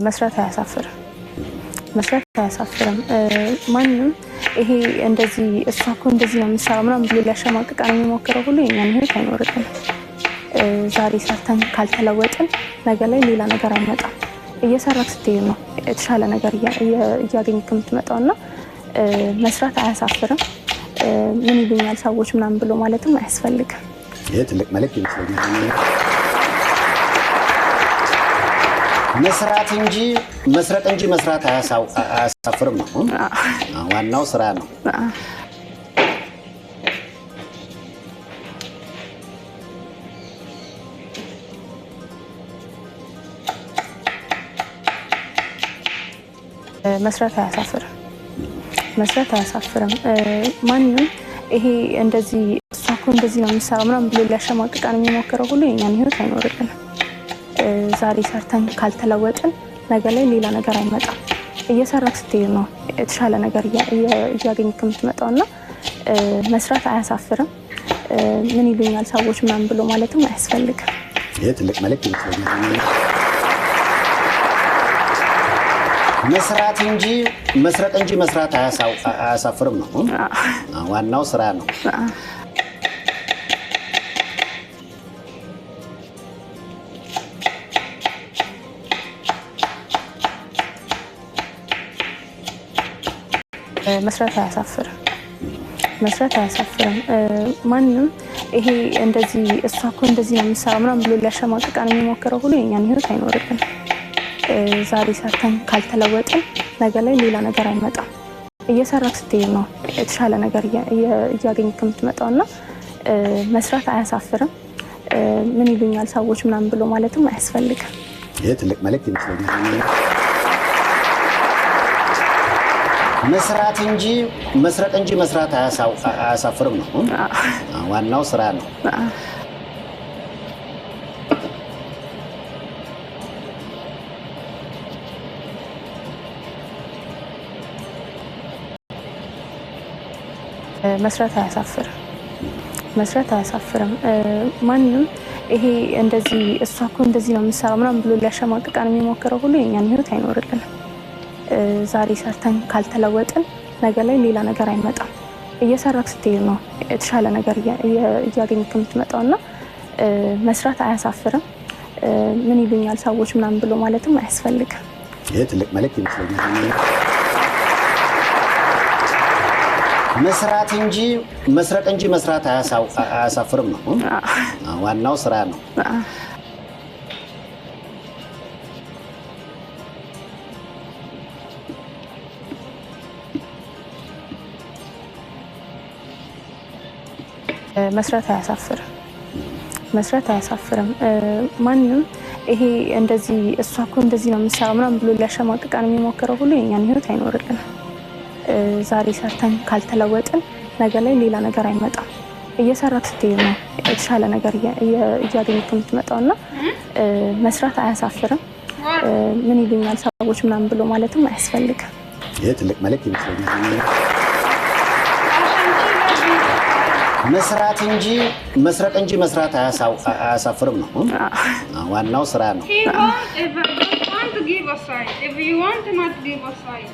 መስራት አያሳፍርም። መስራት አያሳፍርም። ማንም ይሄ እንደዚህ እሷ እኮ እንደዚህ ነው የምትሰራው ምናምን ብሎ ሊያሸማቅቀን የሚሞክረው ሁሉ የኛን ህይወት አይኖርልንም። ዛሬ ሰርተን ካልተለወጥን ነገ ላይ ሌላ ነገር አይመጣም። እየሰራክ ስትሄድ ነው የተሻለ ነገር እያገኘክ የምትመጣው እና መስራት አያሳፍርም። ምን ይሉኛል ሰዎች ምናምን ብሎ ማለትም አያስፈልግም። ይህ ትልቅ መልዕክት ይመስለኛል። መስራት እንጂ መስረቅ እንጂ መስራት አያሳፍርም ነው። ዋናው ስራ ነው። መስራት አያሳፍርም። መስራት አያሳፍርም። ማንም ይሄ እንደዚህ እሷ እኮ እንደዚህ ነው የምትሰራው ምናምን ብሎ ሊያሸማቅቀን የሚሞክረው ሁሉ የኛን ህይወት አይኖርልንም። ዛሬ ሰርተን ካልተለወጥን ነገ ላይ ሌላ ነገር አይመጣም። እየሰራክ ስትሄድ ነው የተሻለ ነገር እያገኘክ የምትመጣው እና መስራት አያሳፍርም። ምን ይሉኛል ሰዎች ምናምን ብሎ ማለትም አያስፈልግም። ይህ ትልቅ መልዕክት ይመስለኛል። መስራት እንጂ መስረቅ እንጂ መስራት አያሳፍርም ነው። ዋናው ስራ ነው። መስራት አያሳፍርም። መስራት አያሳፍርም። ማንም ይሄ እንደዚህ እሷ እኮ እንደዚህ ነው የምትሰራው ምናምን ብሎ ሊያሸማቅቀን የሚሞክረው ሁሉ የኛን ህይወት አይኖርልንም። ዛሬ ሰርተን ካልተለወጥን ነገ ላይ ሌላ ነገር አይመጣም። እየሰራክ ስትሄድ ነው የተሻለ ነገር እያገኘክ የምትመጣው እና መስራት አያሳፍርም። ምን ይሉኛል ሰዎች ምናምን ብሎ ማለትም አያስፈልግም። ይህ ትልቅ መልዕክት ይመስለኛል። መስራት እንጂ መስረቅ እንጂ መስራት አያሳፍርም ነው። ዋናው ስራ ነው። መስራት አያሳፍርም። መስራት አያሳፍርም። ማንም ይሄ እንደዚህ እሷ እኮ እንደዚህ ነው የምትሰራው ምናምን ብሎ ሊያሸማቅቀን የሚሞክረው ሁሉ የኛን ህይወት አይኖርልንም። ዛሬ ሰርተን ካልተለወጥን ነገ ላይ ሌላ ነገር አይመጣም። እየሰራክ ስትሄድ ነው የተሻለ ነገር እያገኘክ የምትመጣው እና መስራት አያሳፍርም። ምን ይሉኛል ሰዎች ምናምን ብሎ ማለትም አያስፈልግም። ይህ ትልቅ መልዕክት ይመስለኛል። መስራት እንጂ መስረቅ እንጂ መስራት አያሳፍርም ነው። ዋናው ስራ ነው። መስራት አያሳፍርም። መስራት አያሳፍርም። ማንም ይሄ እንደዚህ እሷ እኮ እንደዚህ ነው የምትሰራው ምናምን ብሎ ሊያሸማቅቀን የሚሞክረው ሁሉ የኛን ህይወት አይኖርልንም። ዛሬ ሰርተን ካልተለወጥን ነገ ላይ ሌላ ነገር አይመጣም። እየሰራክ ስትሄድ ነው የተሻለ ነገር እያገኘክ የምትመጣው እና መስራት አያሳፍርም። ምን ይሉኛል ሰዎች ምናምን ብሎ ማለትም አያስፈልግም። ይህ ትልቅ መልዕክት ይመስለኛል። መስራት እንጂ መስረቅ እንጂ መስራት አያሳፍርም ነው። ዋናው ስራ ነው። He want if I don't want to give a side. If you want not give a side.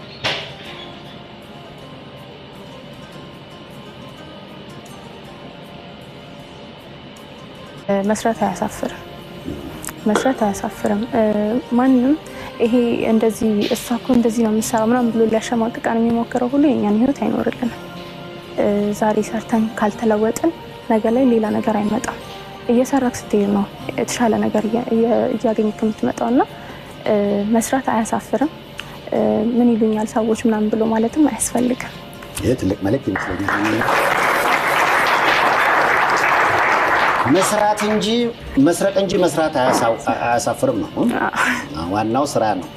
መስራት አያሳፍርም። መስራት አያሳፍርም። ማንም ይሄ እንደዚህ እሷ እኮ እንደዚህ ነው የምትሰራው ምናምን ብሎ ሊያሸማቅቀን የሚሞክረው ሁሉ የኛን ህይወት አይኖርልንም። ዛሬ ሰርተን ካልተለወጥን ነገ ላይ ሌላ ነገር አይመጣም። እየሰራክ ስትሄድ ነው የተሻለ ነገር እያገኘክ የምትመጣው እና መስራት አያሳፍርም። ምን ይሉኛል ሰዎች ምናምን ብሎ ማለትም አያስፈልግም። ይህ ትልቅ መልዕክት ይመስለኛል። መስራት እንጂ መስረቅ እንጂ መስራት አያሳፍርም ነው። ዋናው ስራ ነው።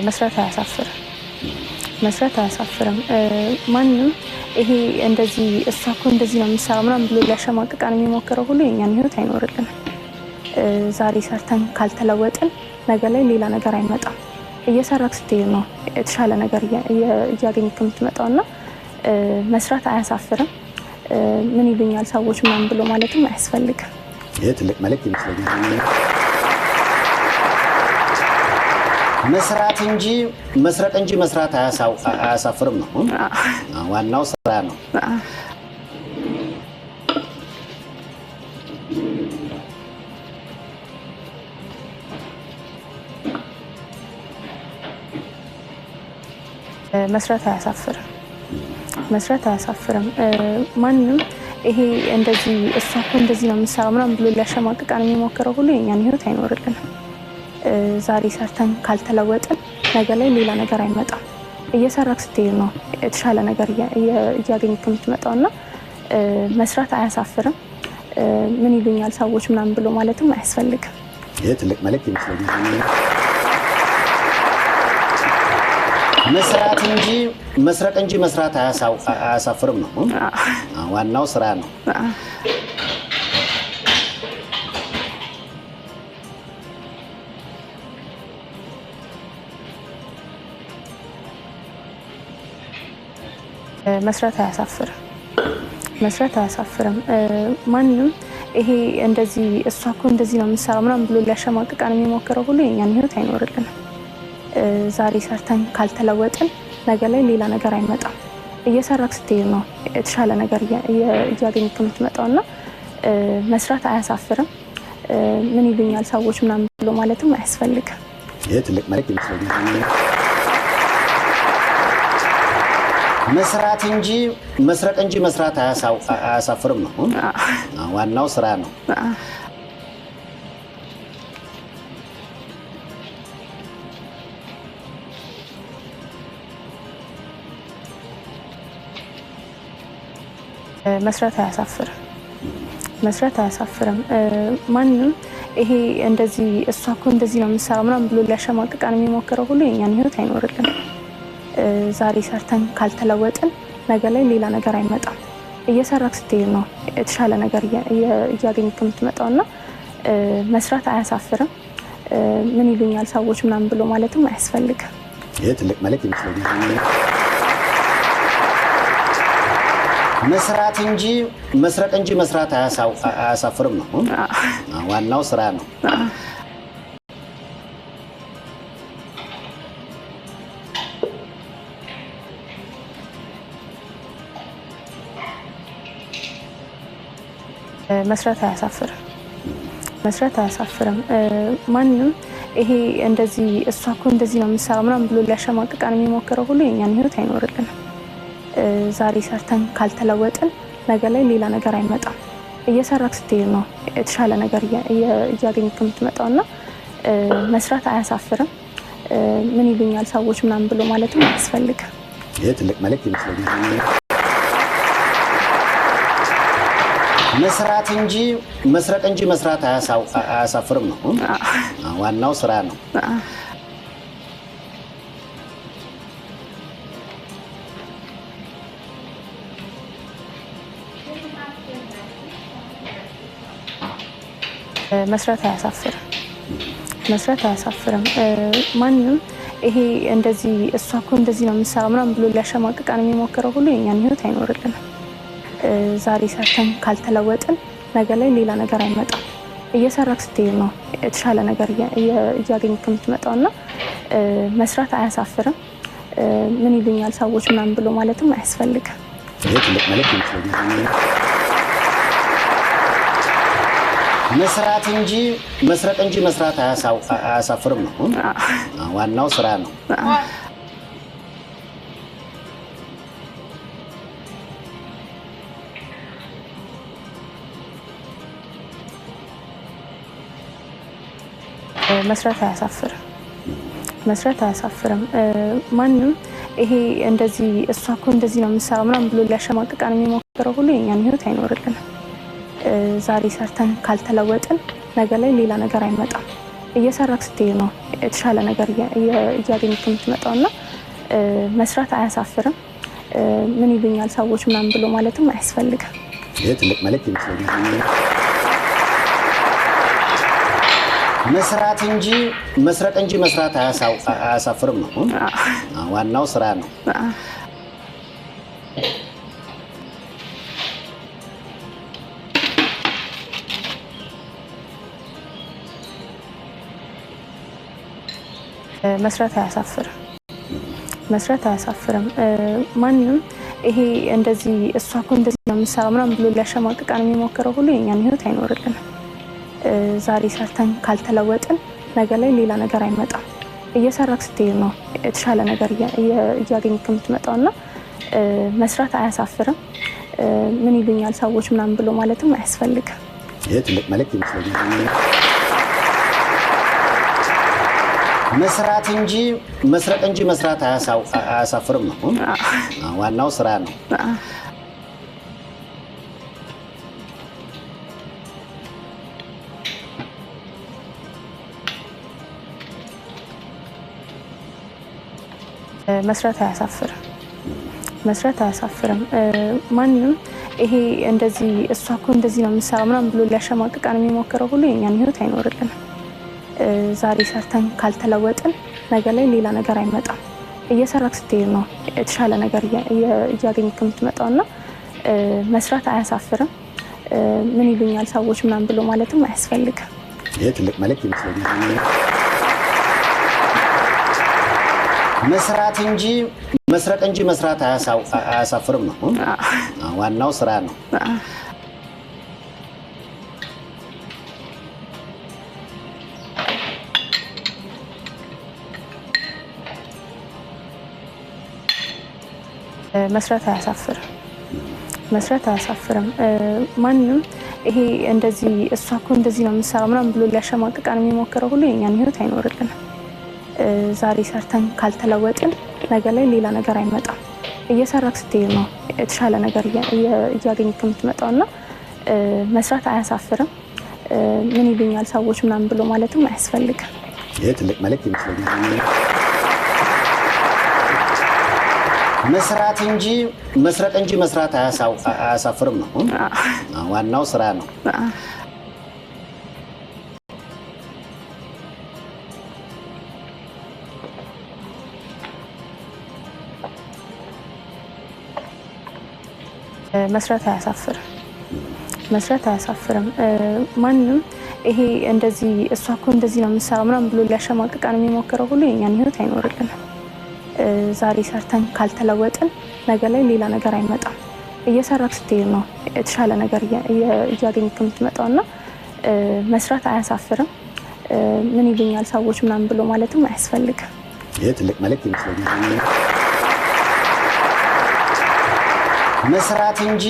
መስራት አያሳፍርም። መስራት አያሳፍርም። ማንም ይሄ እንደዚህ እሷ እኮ እንደዚህ ነው የምትሰራው ምናምን ብሎ ሊያሸማቅቀን የሚሞክረው ሁሉ የኛን ህይወት አይኖርልንም። ዛሬ ሰርተን ካልተለወጥን ነገ ላይ ሌላ ነገር አይመጣም። እየሰራክ ስትሄድ ነው የተሻለ ነገር እያገኘክ የምትመጣው እና መስራት አያሳፍርም። ምን ይሉኛል ሰዎች ምናምን ብሎ ማለትም አያስፈልግም። ይህ ትልቅ መልእክት ይመስለኛል። መስራት እንጂ መስረቅ እንጂ መስራት አያሳፍርም ነው። ዋናው ስራ ነው። መስራት አያሳፍርም። መስራት አያሳፍርም። ማንም ይሄ እንደዚህ እሷ እኮ እንደዚህ ነው የምትሰራው ምናምን ብሎ ሊያሸማቅቀን የሚሞክረው ሁሉ የእኛን ህይወት አይኖርልንም። ዛሬ ሰርተን ካልተለወጥን ነገ ላይ ሌላ ነገር አይመጣም። እየሰራክ ስትሄድ ነው የተሻለ ነገር እያገኘክ የምትመጣው እና መስራት አያሳፍርም። ምን ይሉኛል ሰዎች ምናምን ብሎ ማለትም አያስፈልግም። ይህ ትልቅ መልእክት ይመስለኛል። መስራት እንጂ መስረቅ እንጂ መስራት አያሳፍርም ነው። ዋናው ስራ ነው። መስራት አያሳፍርም። መስራት አያሳፍርም። ማንም ይሄ እንደዚህ እሷ እኮ እንደዚህ ነው የምትሰራው ምናምን ብሎ ሊያሸማቅቀን የሚሞክረው ሁሉ የእኛን ህይወት አይኖርልንም። ዛሬ ሰርተን ካልተለወጥን ነገ ላይ ሌላ ነገር አይመጣም። እየሰራክ ስትሄድ ነው የተሻለ ነገር እያገኘክ የምትመጣው እና መስራት አያሳፍርም። ምን ይሉኛል ሰዎች ምናምን ብሎ ማለትም አያስፈልግም። ይህ ትልቅ መልእክት ይመስለኛል። መስራት እንጂ መስረቅ እንጂ መስራት አያሳፍርም ነው። ዋናው ስራ ነው። መስራት አያሳፍርም። መስራት አያሳፍርም። ማንም ይሄ እንደዚህ እሷ እኮ እንደዚህ ነው የምትሰራው ምናምን ብሎ ሊያሸማቅቀን የሚሞክረው ሁሉ የእኛን ህይወት አይኖርልንም። ዛሬ ሰርተን ካልተለወጥን ነገ ላይ ሌላ ነገር አይመጣም። እየሰራክ ስትሄድ ነው የተሻለ ነገር እያገኘክ የምትመጣው እና መስራት አያሳፍርም። ምን ይሉኛል ሰዎች ምናምን ብሎ ማለትም አያስፈልግም። ይህ ትልቅ መልእክት ይመስለኛል። መስራት እንጂ መስረቅ እንጂ መስራት አያሳፍርም ነው። ዋናው ስራ ነው። መስራት አያሳፍርም። መስራት አያሳፍርም። ማንም ይሄ እንደዚህ እሷ እኮ እንደዚህ ነው የምትሰራው ምናምን ብሎ ሊያሸማቅቀን የሚሞክረው ሁሉ የእኛን ህይወት አይኖርልንም። ዛሬ ሰርተን ካልተለወጥን ነገ ላይ ሌላ ነገር አይመጣም። እየሰራክ ስትሄድ ነው የተሻለ ነገር እያገኘክ የምትመጣው እና መስራት አያሳፍርም። ምን ይሉኛል ሰዎች ምናምን ብሎ ማለትም አያስፈልግም። ይህ ትልቅ መልእክት ይመስለኛል። መስራት እንጂ መስረቅ እንጂ መስራት አያሳፍርም ነው። ዋናው ስራ ነው። መስራት አያሳፍርም። መስራት አያሳፍርም። ማንም ይሄ እንደዚህ እሷ እኮ እንደዚህ ነው የምትሰራው ምናምን ብሎ ሊያሸማቅቀን የሚሞክረው ሁሉ የእኛን ህይወት አይኖርልንም። ዛሬ ሰርተን ካልተለወጥን ነገ ላይ ሌላ ነገር አይመጣም። እየሰራክ ስትሄድ ነው የተሻለ ነገር እያገኘክ የምትመጣው እና መስራት አያሳፍርም። ምን ይሉኛል ሰዎች ምናምን ብሎ ማለትም አያስፈልግም። ይህ ትልቅ መልእክት ይመስለኛል። መስራት እንጂ መስረቅ እንጂ መስራት አያሳፍርም ነው። ዋናው ስራ ነው። መስራት አያሳፍርም። መስራት አያሳፍርም። ማንም ይሄ እንደዚህ እሷ እኮ እንደዚህ ነው የምትሰራው ምናምን ብሎ ሊያሸማቅቀን የሚሞክረው ሁሉ የእኛን ህይወት አይኖርልንም። ዛሬ ሰርተን ካልተለወጥን ነገ ላይ ሌላ ነገር አይመጣም። እየሰራክ ስትሄድ ነው የተሻለ ነገር እያገኘክ የምትመጣው እና መስራት አያሳፍርም። ምን ይሉኛል ሰዎች ምናምን ብሎ ማለትም አያስፈልግም። ይህ ትልቅ መልእክት ይመስለኛል። መስራት እንጂ መስረቅ እንጂ መስራት አያሳፍርም ነው። ዋናው ስራ ነው። መስራት አያሳፍርም። መስራት አያሳፍርም። ማንም ይሄ እንደዚህ እሷ እኮ እንደዚህ ነው የምትሰራው ምናምን ብሎ ሊያሸማቅቀን የሚሞክረው ሁሉ የእኛን ህይወት አይኖርልንም። ዛሬ ሰርተን ካልተለወጥን ነገ ላይ ሌላ ነገር አይመጣም። እየሰራክ ስትሄድ ነው የተሻለ ነገር እያገኘክ የምትመጣው እና መስራት አያሳፍርም። ምን ይሉኛል ሰዎች ምናምን ብሎ ማለትም አያስፈልግም። ይህ ትልቅ መልዕክት ይመስለኛል። መስራት እንጂ መስረቅ እንጂ መስራት አያሳፍርም ነው። ዋናው ስራ ነው። መስራት አያሳፍርም። መስራት አያሳፍርም። ማንም ይሄ እንደዚህ እሷ እኮ እንደዚህ ነው የምትሰራው ምናምን ብሎ ሊያሸማቅቀን የሚሞክረው ሁሉ የእኛን ህይወት አይኖርልንም። ዛሬ ሰርተን ካልተለወጥን ነገ ላይ ሌላ ነገር አይመጣም። እየሰራክ ስትሄድ ነው የተሻለ ነገር እያገኘክ የምትመጣው እና መስራት አያሳፍርም። ምን ይሉኛል ሰዎች ምናምን ብሎ ማለትም አያስፈልግም። ይህ ትልቅ መልዕክት ይመስለኛል። መስራት እንጂ መስረቅ እንጂ መስራት አያሳፍርም ነው። ዋናው ስራ ነው። መስራት አያሳፍርም። መስራት አያሳፍርም። ማንም ይሄ እንደዚህ እሷ እኮ እንደዚህ ነው የምትሰራው ምናምን ብሎ ሊያሸማቅቀን የሚሞክረው ሁሉ የእኛን ህይወት አይኖርልንም። ዛሬ ሰርተን ካልተለወጥን ነገ ላይ ሌላ ነገር አይመጣም። እየሰራክ ስትሄድ ነው የተሻለ ነገር እያገኘክ የምትመጣው እና መስራት አያሳፍርም። ምን ይሉኛል ሰዎች ምናምን ብሎ ማለትም አያስፈልግም። ይህ ትልቅ መልዕክት ይመስለኛል። መስራት እንጂ መስረቅ እንጂ መስራት አያሳፍርም ነው። ዋናው ስራ ነው። መስራት አያሳፍርም። መስራት አያሳፍርም። ማንም ይሄ እንደዚህ እሷ እኮ እንደዚህ ነው የምትሰራው ምናምን ብሎ ሊያሸማቅቀን የሚሞክረው ሁሉ የእኛን ህይወት አይኖርልንም። ዛሬ ሰርተን ካልተለወጥን ነገ ላይ ሌላ ነገር አይመጣም። እየሰራክ ስትሄድ ነው የተሻለ ነገር እያገኘክ የምትመጣው እና መስራት አያሳፍርም። ምን ይሉኛል ሰዎች ምናምን ብሎ ማለትም አያስፈልግም። ይህ ትልቅ መልዕክት ይመስለኛል። መስራት እንጂ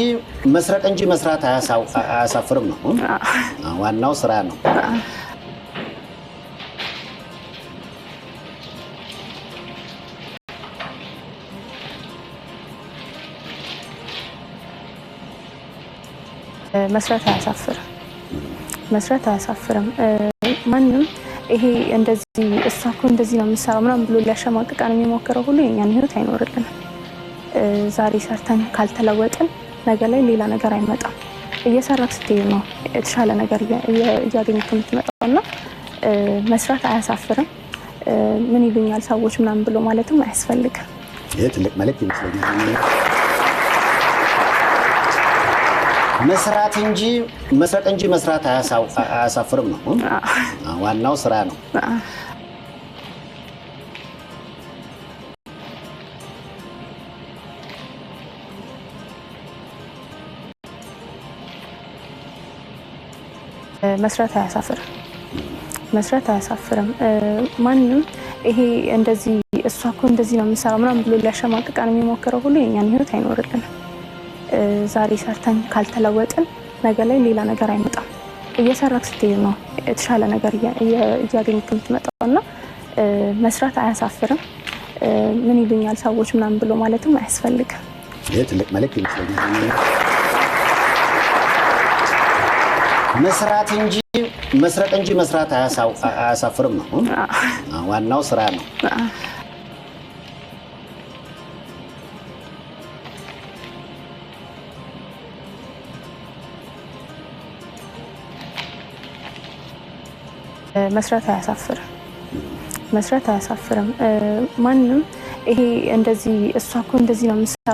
መስረቅ እንጂ መስራት አያሳፍርም ነው። ዋናው ስራ ነው። መስራት አያሳፍርም። መስራት አያሳፍርም። ማንም ይሄ እንደዚህ እሷ እኮ እንደዚህ ነው የምትሰራው ምናምን ብሎ ሊያሸማቅቀን የሚሞክረው ሁሉ የእኛን ህይወት አይኖርልንም። ዛሬ ሰርተን ካልተለወጥን ነገ ላይ ሌላ ነገር አይመጣም። እየሰራክ ስትሄድ ነው የተሻለ ነገር እያገኘክ የምትመጣው እና መስራት አያሳፍርም። ምን ይሉኛል ሰዎች ምናምን ብሎ ማለትም አያስፈልግም። ይህ ትልቅ መልዕክት ይመስለኛል። መስራት እንጂ መስረቅ እንጂ መስራት አያሳፍርም ነው። ዋናው ስራ ነው። መስራት አያሳፍርም። መስራት አያሳፍርም። ማንም ይሄ እንደዚህ እሷ እኮ እንደዚህ ነው የምትሰራው ምናምን ብሎ ሊያሸማቅቀን የሚሞክረው ሁሉ የእኛን ህይወት አይኖርልንም። ዛሬ ሰርተን ካልተለወጥን ነገ ላይ ሌላ ነገር አይመጣም። እየሰራክ ስትሄድ ነው የተሻለ ነገር እያገኘክ የምትመጣው እና መስራት አያሳፍርም። ምን ይሉኛል ሰዎች ምናምን ብሎ ማለትም አያስፈልግም። ይህ ትልቅ መልዕክት ይመስለኛል። መስራት እንጂ መስረቅ እንጂ መስራት አያሳፍርም ነው። ዋናው ስራ ነው። መስራት አያሳፍርም። መስራት አያሳፍርም። ማንም ይሄ እንደዚህ እሷ እኮ እንደዚህ ነው የምትሰራው